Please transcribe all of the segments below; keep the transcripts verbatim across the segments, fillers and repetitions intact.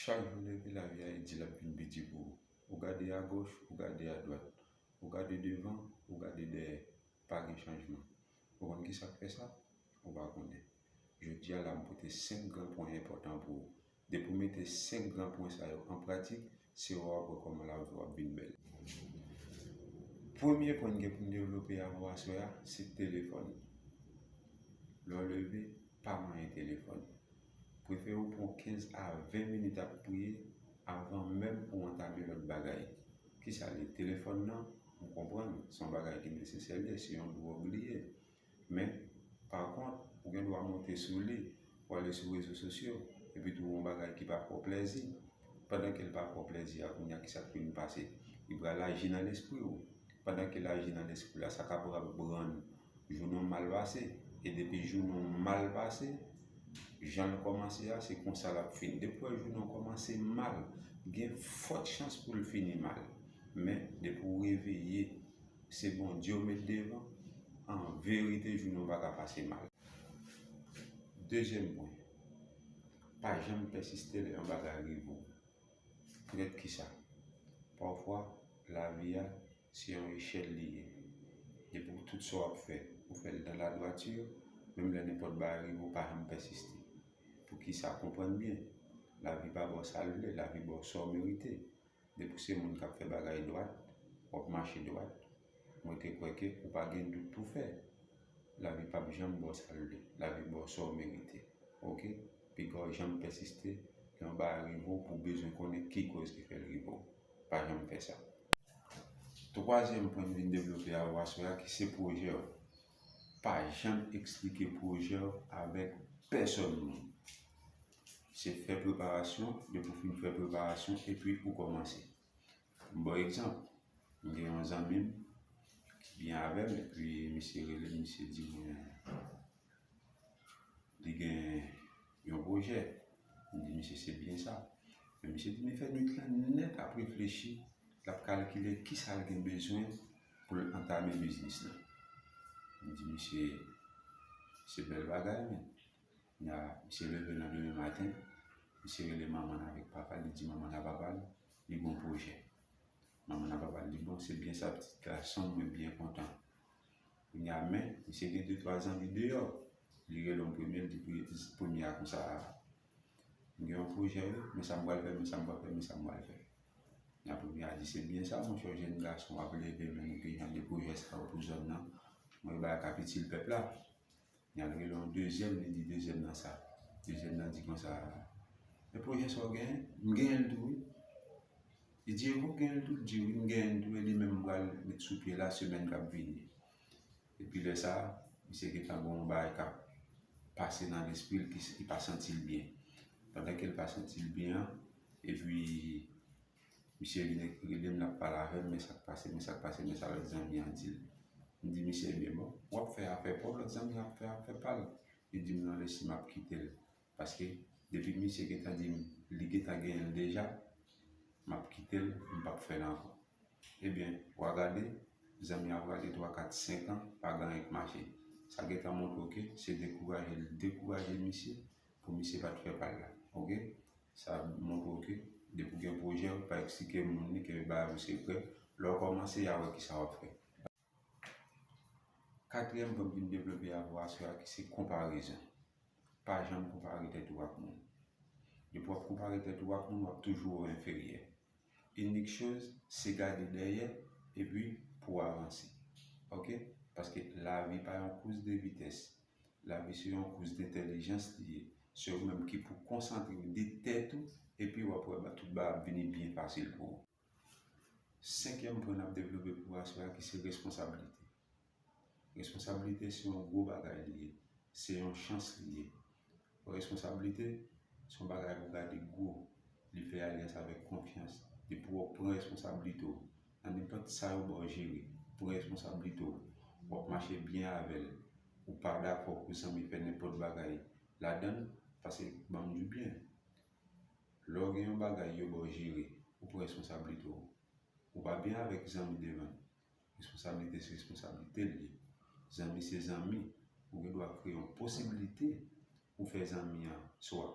Chak jou w leve, lavi a e di l ap vin pi di pou ou. Ou gade agoch, ou gade adwat, ou gade devan, ou gade dèyè, pa gen chanjman. Ou konn ki sa k fè sa? Ou pa konnen. Jodi a la, m pote senk gran pwen enpòtan pou ou. Depi w mete senk gran pwen sa yo an pratik, se ou w ap wè kòman lavi w ap vin bèl. Premye pwen n gen pou n devlope avè w aswè a, se telefòn. Lè w leve, pa manyen telefòn. Prefere w pran kenz a ven minit ap priye avan menm ou antame lòt bagay. Kisa l ye? Telefòn nan, m konprann, se yon bagay ki nesesè, l ye, se yon dwòg li ye. Men, pa kont, ou gen dwa monte sou li, ou ale sou rezo sosyo, epi tou yon bagay ki pa fè w plèzi. Pandan ke l pa fè w plèzi a, kounye a, kisa k vin pase? Li pral aji nan lespri w. Pandan ke l aji nan lespri w la, sa kapab rann jounen w mal pase. E depi jounen w mal pase, jan l kòmanse a, se konsa l ap fini. Depi w wè jounen w kòmanse mal, gen fòt chans pou l fini mal. Men, depi w reveye, se Bondye w met devan, an verite, jounen w pa ka pase mal. Dezyèm pwen, pa janm pèsiste lè yon bagay rive w. Poutèt kisa? Pafwa, lavi a, se yon echèl li ye. Depi w tout sa w ap fè, ou fè l dan ladwati, menm lè nenpòt bagay rive w, pa janm pèsiste. Poukisa? Konprann byen, lavi pa ba w sa l vle, lavi ba w sa w merite. Depi w se moun k ap fè bagay dwat, w ap mache dwat, mwen te kwè ke ou pa gen dout pou fè. Lavi p ap janm ba w sa l vle. Lavi ba w sa w merite. Oke? Piga w janm pèsiste lè yon bagay rive w pou w bezwen konnen ki kòz ki fè l rive w. Pa janm fè sa. Twazyèm pwen m vin devlope avè w aswè a, ki se pwojè w. Pa janm eksplike pwojè w avèk pèsòn moun. Se fè preparasyon, depi w fin fè preparasyon, epi ou kòmanse. M ba w egzanp, m gen yon zanmi m ki byen avè m, epi misye rele m, misye di mwen, li gen yon pwojè. M di misye se byen sa. Men misye di, men fè nwit lan nèt ap reflechi, l ap kalkile kisa l gen bezwen pou l antame biznis lan. M di misye, se bèl bagay, men. Kounye a, misye leve nan demen maten, misye rele manman l avèk papa l, li di manman l ak papa l, li gen yon pwojè. Manman l ak papa l di, bon, se byen sa, pitit gason m, mwen byen kontan. Kounye a, men, misye gen de twa zanmi deyò. Li rele yon premye, li di pre-, premye a konsa, m gen yon pwojè, wi, men sa m pral fè, men sa m pral fè, men sa m pral fè. Kounye a, premye a di, se byen sa, monchè, jèn gason w ap leve, men nou gen jan de pwojè sa yo pou zòn nan. Mwen, bagay k ap itil pèp la. Kounye a, l rele yon dezyèm, li di dezyèm nan sa. Dezyèm nan di konsa, men pwojè sa w genyen? M genyen l tou, wi. Li di, e ou genyen l tou? L di, wi, m genyen l tou, e li menm m pral met sou pye la semèn k ap vini. Epi lè sa a, misye gentan gen yon bagay k ap pase nan lespri l ki, ki pa santi l byen. Pandan ke l pa santi l byen an, epi misye vin rele m, l ap pale avè m, men sa k pase, men sa k pase, men sa lòt zanmi an di l. M di misye, ebyen bon, w ap fè afè pa w, lòt zanmi an ap fè afè pa l. Li di m, non, lèse m ap kite l. Paske depi misye gentan di m li gentan genyen l deja, m ap kite l, m p ap fè l ankò. Ebyen, w a gade, zanmi a prale twa, kat, senk an, pa gen anyen k mache. Sa gentan montre w ke se dekouraje l dekouraje misye pou misye pa t fè pa l la. Oke? Sa montre w ke depi w gen pwojè, ou pa eksplike moun li, kenbe bagay ou sekrè. Lè w kòmanse, y a wè kisa w ap fè. Katriyèm pwen m vin devlope avè w aswè a, ki se konparezon. Pa janm konpare tèt ou ak moun. Depi w ap konpare tèt ou ak moun, w ap toujou wè w enferyè. Inik choz, se gade dèyè epi pou w avanse. Oke? Paske lavi pa yon kous de vitès. Lavi se yon kous dentèlijans li ye. Se ou menm ki pou konsantre w de tèt ou, epi w ap wè ba-, tout bagay ap vini byen fasil pou ou. Senkyèm pwen n ap devlope pou aswè a, ki se responsablite. Responsablite se yon gwo bagay li ye. Se yon chans li ye. Responsablite se yon bagay pou gade gwo. Li fè alyans avèk konfyans. Depi w pran responsablite w, nan nenpòt sa yo ba w jere, pran responsablite w. W ap mache byen avè l. Ou pa dakò pou zanmi fè nenpòt bagay ladan l, paske ban m di w byen, lè w gen yon bagay yo ba w jere, ou pran responsablite w. Ou pa byen avèk zanmi devan. Responsablite se responsablite l ye. Zanmi se zanmi. Ou gen dwa kreye yon posiblite pou fè zanmi an swa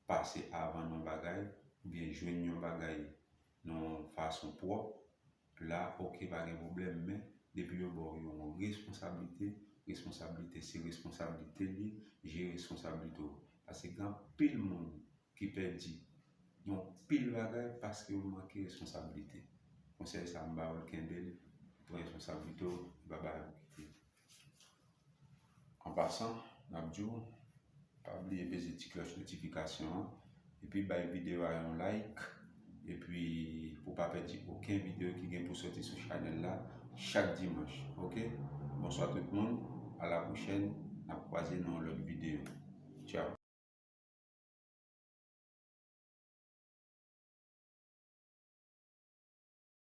pase avan nan yon bagay, oubyen jwenn yon bagay nan yon fason pwòp, la, oke, pa gen pwoblèm, men depi yo ba w yon responsablite, responsablite se responsablite li, jere responsablite w. Paske gen anpil moun ki pèdi yon pil bagay paske yo manke responsablite. Konsèy sa m ba w l, kenbe l, pran responsablite w, pa bay pou kite. An pasan, n ap di w, pa bliye peze ti klòch notifikasyon an, epi bay videyo a yon like, epi pou pa pèdi okenn videyo ki gen pou soti sou chanèl la chak dimanch, oke? Bonswa tout moun, a la pwochèn, n ap kwaze nan yon lòt videyo. Tchao.